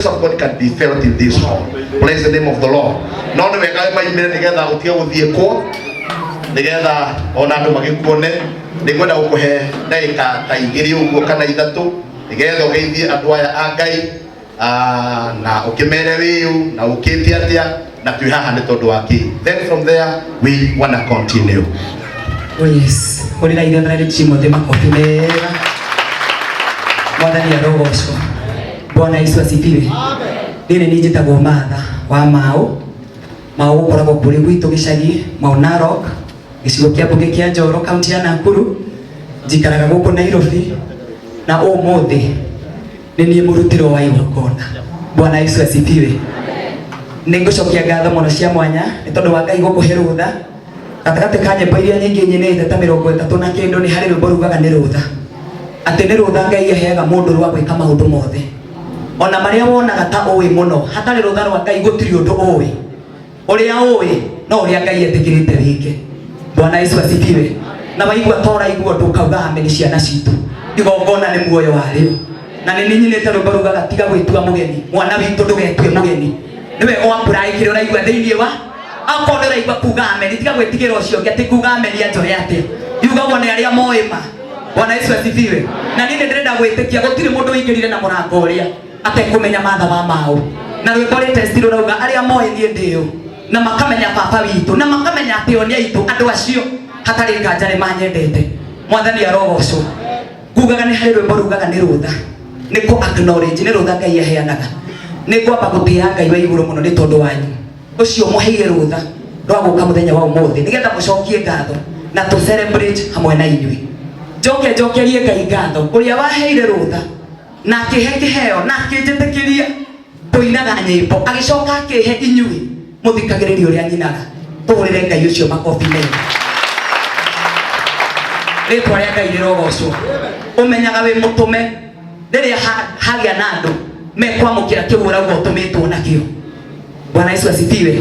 Of God can be felt in this hall. Praise the name of the Lord. No nĩ wega maimĩre nĩgetha ũtige gũthiĩ kwo, nĩgetha ona andũ magĩkuone. Nĩ ngwenda gũkũhe ndagĩka ta 2 ũguo kana 3, nĩgetha ũgeithie andũ aya a Ngai, na ũkĩmere wĩũ na ũkĩte atĩa na twĩ haha nĩ tondũ wa kĩ. Then from there we wanna continue. Oh yes, ũrĩra ithe na rĩci mothe makobi mega. Mwathani arogocwo. Bwana Yesu asifiwe. Niĩ nĩ njĩtagwo Martha wa Mau. Mau gũkoragwo kũrĩ gwitũ gĩcagi, Mau Narok, gĩcigo kĩa mbunge kĩa Njoro, kaunti ya Nakuru. Njikaraga gũkũ Nairobi na ũmũthĩ nĩ niĩ mũrutĩro wa igongona. Bwana Yesu asifiwe. Nĩ ngũcokia ngatho mũno cia mwanya nĩ tondũ wa Ngai gũkũhe rũtha. Gatagatĩ ka nyĩmbo iria nyingĩ nyinĩte ta 30 na kĩndũ, nĩ harĩ rwĩmbo rugaga nĩ rũtha. Atĩ nĩ rũtha Ngai aheaga mũndũ rwa gwĩka maũndũ mothe. Ona marĩa wonaga ta ũĩ mũno, hatarĩ rũtha rwa Ngai gũtirĩ ũndũ ũĩ. Ũrĩa ũĩ no ũrĩa Ngai etĩkĩrĩte wĩke. Bwana Yesu asifiwe. Na waigua ta ũraigua ũndũ ũkauga amen ciana citũ. Igongona nĩ muoyo warĩo. Na nĩ ninyinĩte rwĩmbo rugaga tiga gwĩtua mũgeni, mwana witũ ndũgetue mũgeni. Nĩ wega wa apply kĩrĩa ũraigua thĩinĩ wa akorwo nĩ ũraigua kuga amen, tiga gwĩtigĩra ũcio ũngĩ atĩ kuga amen ya njohe atĩa. Yugagwo nĩ arĩa moĩ ma. Bwana Yesu asifiwe. Na niĩ nĩ ndĩrenda gwĩtĩkia gũtirĩ mũndũ ũingĩrire na mũrango ũrĩa atekũmenya Martha wa Mau. Na rwĩmbo latest rũrauga arĩa moĩ niĩ ndĩũ na makamenya baba witũ na makamenya atĩ o nĩ aitũ, andũ acio hatarĩ nganja nĩ manyendete. Mwathani arogocwo. Ngugaga nĩ harĩ rwĩmbo rugaga nĩ rũtha, nĩ kũ acknowledge nĩ rũtha Ngai aheanaga. Nĩ ngwamba gũtĩĩa Ngai wa igũrũ mũno nĩ tondũ wanyu ũcio mũheire rũtha rwa gũka mũthenya wa ũmũthĩ nĩgetha mũcokie ngatho na tũ celebrate hamwe na inyuĩ. Njoke njokerie Ngai ngatho ũrĩa waheire rũtha na akĩhe kĩheo na akĩnjĩtĩkĩria kũinaga nyĩmbo, agĩcoka akĩhe inyuĩ mũthikagĩrĩrie ũrĩa nyinaga. Tũhũrĩre Ngai ũcio makobi mega. Rĩtwa rĩa Ngai rĩrogocwo. Ũmenyaga wĩ mũtũme rĩrĩa hagĩa na andũ mekwamũkĩra kĩu ũrauga ũtũmĩtwo nakĩo. Bwana Yesu asifiwe.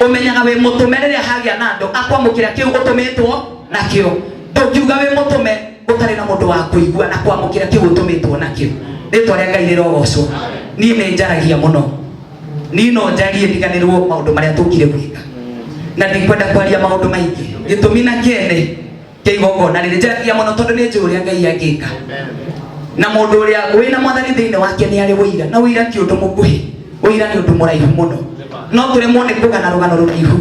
Ũmenyaga wĩ mũtũme rĩrĩa hagĩa na andũ akwamũkĩra kĩu ũtũmĩtwo nakĩo. Ndũngiuga wĩ mũtũme ũtarĩ na mũndũ wa kũigua na kwamũkĩra kĩu ũtũmĩtwo nakĩo. Rĩtwa rĩa Ngai rĩrogocwo. Niĩ nĩ njaragia mũno. Niĩ no njarie ndiganĩrwo maũndũ marĩa tũkire gwĩka. Na ndikwenda kwaria maũndũ maingĩ. Gĩtũmi na kĩene kĩa igongona rĩrĩ njaragia mũno tondũ nĩ njũĩ ũrĩa Ngai angĩka. Na mũndũ ũrĩa wĩna mwathani thĩinĩ wake nĩ arĩ ũira, na ũira ti ũndũ mũkuhĩ, ũira nĩ ũndũ mũraihu mũno. No tũremwo nĩ kũgana rũgano rũraihu,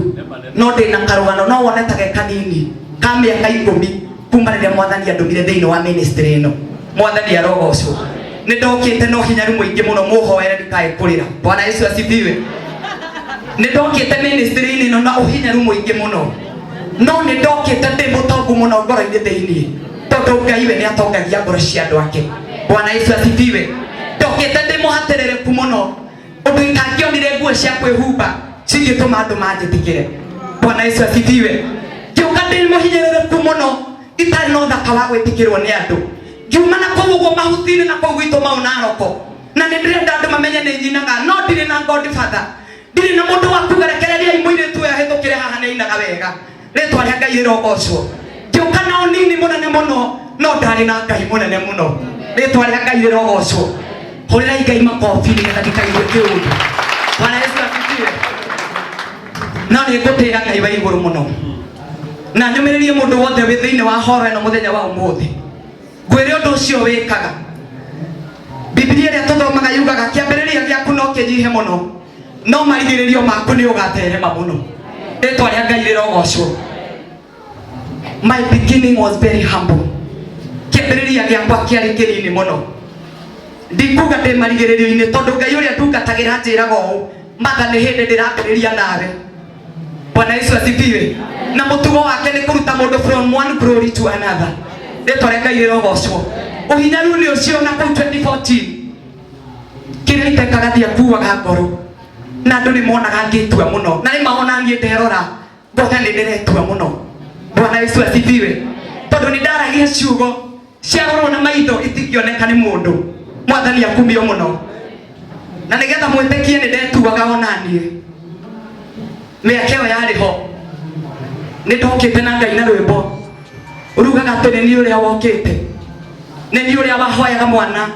no ndĩna karũgano no wone ta ge kanini ka mĩaka 10 kuma rĩrĩa mwathani andũmire thĩinĩ wa ministry ĩno. Mwathani arogocwo. Nĩ ndokĩte na ũhinyaru mũingĩ mũno, mũhoere ndikae kũrĩra. Bwana Yesu asifiwe. Nĩ ndokĩte ministry-inĩ ĩno na ũhinyaru mũingĩ mũno, no nĩ ndokĩte ndĩ mũtongu mũno ngoro-inĩ thĩinĩ, tondũ Ngai we nĩ atongagia ngoro cia andũ ake. Bwana Yesu asifiwe. Ndokĩte ndĩ mũhatĩrĩrĩku mũno, ũndũ itangĩonire nguo cia kwĩhumba cingĩtũma andũ manjĩtĩkĩre. Bwana Yesu asifiwe. Ngĩũka ndĩ mũhinyĩrĩrĩku mũno, itarĩ na ũthaka wa gwĩtĩkĩrwo nĩ andũ. Ngiuma na kũu ũguo mahuti-inĩ na kũu gwitũ Mau Naroko, na nĩ ndĩrenda andũ mamenye nĩ nyinaga, no ndirĩ na godfather, ndirĩ na mũndũ wa kuga rekereriai mũirĩtu ũyũ ahĩtũkĩre haha nĩ ainaga wega. Rĩtwa rĩa Ngai rĩrogocwo. Ngĩũka na ũnini mũnene mũno, no ndarĩ na Ngai mũnene mũno. Rĩtwa rĩa Ngai rĩrogocwo. Hũrĩrai Ngai makobi nĩgetha ndikaigue kĩũndũ. Bwana Yesu asifiwe. No nĩ ngũtĩĩa Ngai wa igũrũ mũno na nyũmĩrĩrie mũndũ wothe wĩ thĩinĩ wa horo ĩno mũthenya wa ũmũthĩ. Ngwĩre ũndũ ũcio wĩkaga. Bibilia ĩrĩa tũthomaga yugaga kĩambĩrĩria gĩaku no kĩnyihe mũno, no marigĩrĩrio maku nĩ ũgatherema mũno. Rĩtwa rĩa Ngai rĩrogocwo. My beginning was very humble. Kĩambĩrĩria gĩakwa kĩarĩ kĩnini mũno. Ndikuga ndĩ marigĩrĩrio-inĩ tondũ Ngai ũrĩa ndungatagĩra anjĩraga ũũ, Martha, nĩ hĩndĩ ndĩrambĩrĩria nawe. Bwana Yesu asifiwe. Na mũtugo wake nĩ kũruta mũndũ from one glory to another. Rĩtwa rĩa Ngai rĩrogocwo. Ũhinyaru nĩ ũcio na kũu 2014 kĩrĩa itekaga ndiakuaga ngoro, na andũ nĩ monaga ngĩtua mũno, na nĩ maona niĩ nderora ngona nĩ ndĩretua mũno. Bwana Yesu asifiwe. Tondũ nĩ ndaragia ciugo ciarorwo na maitho itingĩoneka nĩ mũndũ. Mwathani akumio mũno. Na nĩgetha mwĩtĩkie nĩ ndetuaga ona niĩ mĩaka ĩyo yarĩ ho nĩ ndokĩte na Ngai na rwĩmbo rugaga atĩ nĩ niĩ ũrĩa wokĩte, nĩ niĩ ũrĩa wahoyaga mwana.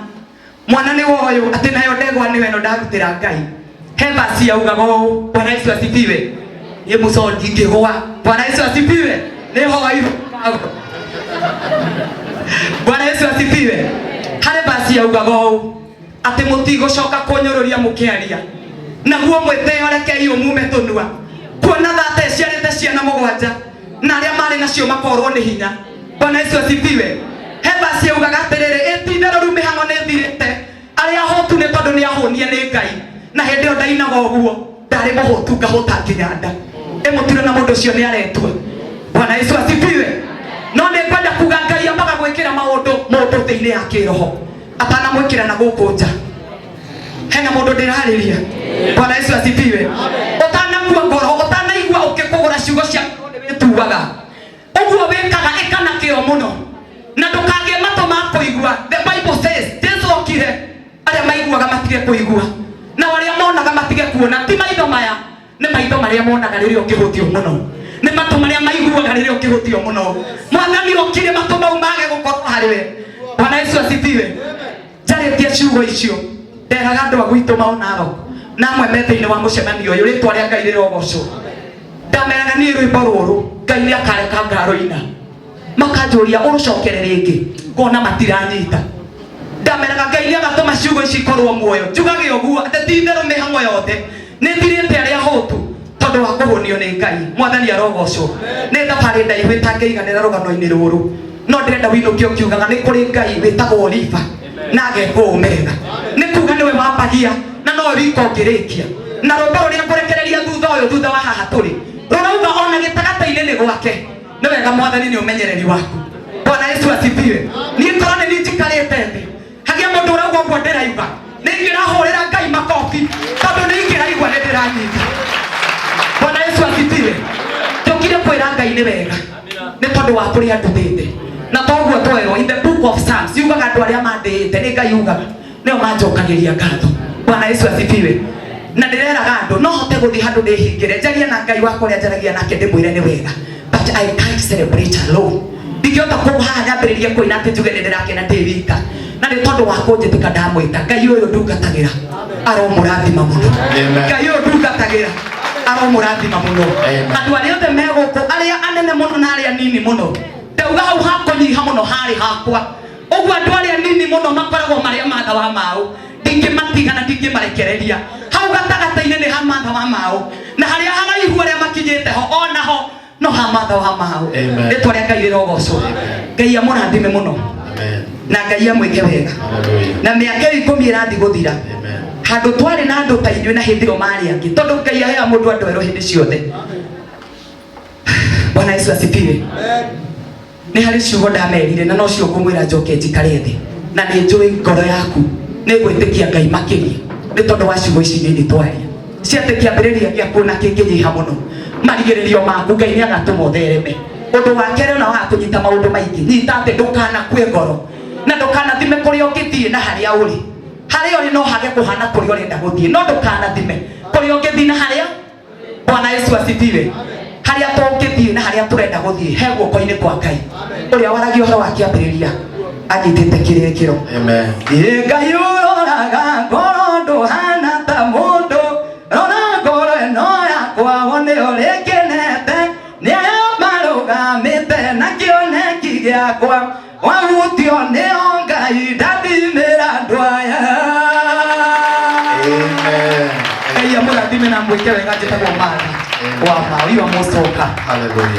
Mwana nĩ woyũ atĩ nayo ndegwa nĩwe ĩno ndarutĩra Ngai. He verse yaugaga ũũ, Bwana Yesu asifiwe. Niĩ Musa ndingĩgũa. Bwana Yesu asifiwe. Nĩ hoirwo. Bwana Yesu asifiwe. Harĩ verse yaugaga ũũ atĩ mũtigũcoka kũnyũrũria mũkĩaria, naguo mwĩtĩo rekei ũmume tũnua, kuona thata ĩciarĩte ciana mũgwanja na arĩa marĩ nacio makorwo nĩ hinya. Bwana Yesu asifiwe. He verse yaugaga atĩrĩrĩ, ĩtitherũ rĩu mĩhang'o nĩ ĩthirĩte, arĩa ahũtu nĩ tondũ nĩ ahũnie nĩ Ngai. Na hĩndĩ ĩyo ndainaga ũguo ndarĩ mũhũtu ngahũta nginya nda. Ĩmũtire na mũndũ ũcio nĩ aretua. Bwana Yesu asifiwe. No nĩ ngwenda kuga Ngai ambaga gwĩkĩra maũndũ mũndũ thĩinĩ ya kĩroho atanamwĩkĩra na gũkũ nja. Hena mũndũ ndĩrarĩria. Bwana Yesu asifiwe. Ũtanakua ngoro, ũtanaigua ũkĩkũgũra ciugo cia ngoro nĩ wĩtuaga. Ũguo wĩkaga ĩka na kĩo mũno na ndũkagĩe matũ ma kũigua. The Bible says Jesu okire arĩa maiguaga matige kũigua na arĩa monaga matige kuona. Ti maitho maya, nĩ maitho marĩa monaga rĩrĩa ũkĩhũtio mũno, nĩ matũ marĩa maiguaga rĩrĩa ũkĩhũtio mũno. Mwathani okire matũ mau mage gũkorwo harĩ we. Bwana Yesu asifiwe. Njarĩtie ciugo icio nderaga andũ a gwitũ maonaro na amwe me thĩinĩ wa mũcemanio ũyũ, rĩtwa rĩa Ngai rĩrogocwo. Ndameraga niĩ rwĩmbo rũrũ Ngai nĩ akareka ngarũina, makanjũria ũrũcokere rĩngĩ, ngona matiranyita. Ndameraga Ngai nĩ agatũma ciugo ici ikorwo muoyo, njugage ũguo atĩ ti itherũ mĩhang'o yothe nĩ thirĩte arĩa ahũtu tondũ wa kũhũnio nĩ Ngai. Mwathani arogocwo. Nĩ thabarĩ ndaihu ĩtangĩiganĩra rũgano-inĩ rũrũ, no ndĩrenda wĩinũke ũkiugaga nĩ kũrĩ Ngai wĩtagwo Oliva na agekwo ũmega. Nĩ kuga nĩwe wambagia na nowe wika ũngĩrĩkia. Na rwĩmbo rũrĩa ngũrekereria thutha ũyũ, thutha wa haha tũrĩ, rũrauga ona gĩtagatĩ-inĩ nĩ gwake. Nĩ wega Mwathani nĩ ũmenyereri waku. Bwana Yesu asifiwe. Niĩ korwo nĩ niĩ njikarĩte thĩ hagĩa mũndũ ũrauga ũguo ndĩrauga, nĩ ingĩrahũrĩra Ngai makobi tondũ nĩ ingĩraigua nĩ ndĩranyita. Bwana Yesu asifiwe. Njũkire kwĩra Ngai nĩ wega nĩ tondũ wa kũrĩa ndutĩte, na toguo twerwo in the book of Psalms yugaga andũ arĩa mandĩĩte nĩ Ngai ugaga nĩo manjokagĩria ngatho. Bwana Yesu asifiwe. Na ndĩreraga andũ no hote gũthiĩ handũ ndĩhingĩre njarie na Ngai wakwa ũrĩa njaragia nake ndĩmwĩre nĩ wega, but I can't celebrate alone. Ndingĩhota kũu haha nyambĩrĩrie kũina atĩ njuge nĩ ndĩrakena ndĩ wika, na nĩ tondũ wa kũnjĩtĩka ndamwĩta. Ngai ũyũ ndungatagĩra aromũrathima mũno. Ngai ũyũ ndungatagĩra aromũrathima mũno. Andũ arĩa othe me gũkũ, arĩa anene mũno na arĩa nini mũno, ndauga hau hakũnyiha mũno harĩ hakwa. Ũguo andũ arĩa nini mũno makoragwo marĩa matha wa maũ, ndingĩmatiga na ndingĩmarekereria. Hau gatagatĩ-inĩ nĩ ha matha wa maũ, na harĩa haraihu arĩa makinyĩte ho onaho no ha matha wa maũ. Rĩtwa rĩa Ngai rĩrogocwo. Ngai amũrathime mũno na Ngai amwĩke wega. Na mĩaka ĩyo 10 ĩrathiĩ gũthira, handũ twarĩ na andũ ta inyuĩ na hĩndĩ ĩyo marĩ angĩ, tondũ Ngai aheaga mũndũ andũ erũ hĩndĩ ciothe. Bwana Yesu asifiwe. Nĩ harĩ ciugo ndamerire na nocio ngũmwĩra njoke njikare thĩ, na nĩ njũĩ ngoro yaku nĩ gwĩtĩkia Ngai makĩria nĩ tondũ wa ciugo ici nini twaria. Ciatĩ kĩambĩrĩria gĩaku na kĩngĩnyiha mũno, marigĩrĩrio maku Ngai nĩ agatũma ũthereme. Ũndũ wa kerĩ ona waga kũnyita maũndũ maingĩ, nyita atĩ ndũkanakue ngoro na ndũkanathime kũrĩa ũngĩthiĩ na harĩa ũrĩ. Harĩa ũrĩ no hage kũhana kũrĩa ũrenda gũthiĩ, no ndũkanathime kũrĩa ũngĩthiĩ na harĩa. Bwana Yesu asifiwe. Harĩa tũngĩthiĩ na harĩa tũrenda gũthiĩ he guoko-inĩ kwa Ngai ũrĩa waragia ũhoro wa kĩambĩrĩria anyitĩte kĩrĩkĩro. Ngai ũroraga ngoro ndũhana ta mũndũ, rora ngoro ĩno yakwa wone ũrĩa ĩkenete, nĩ aya marũgamĩte na kĩoneki gĩakwa, wahutio nĩo Ngai ndathimĩra andũ aya. Ngai amũrathime na mwĩke wega. Njĩtagwo Martha wa Maũ. You are most welcome. Hallelujah.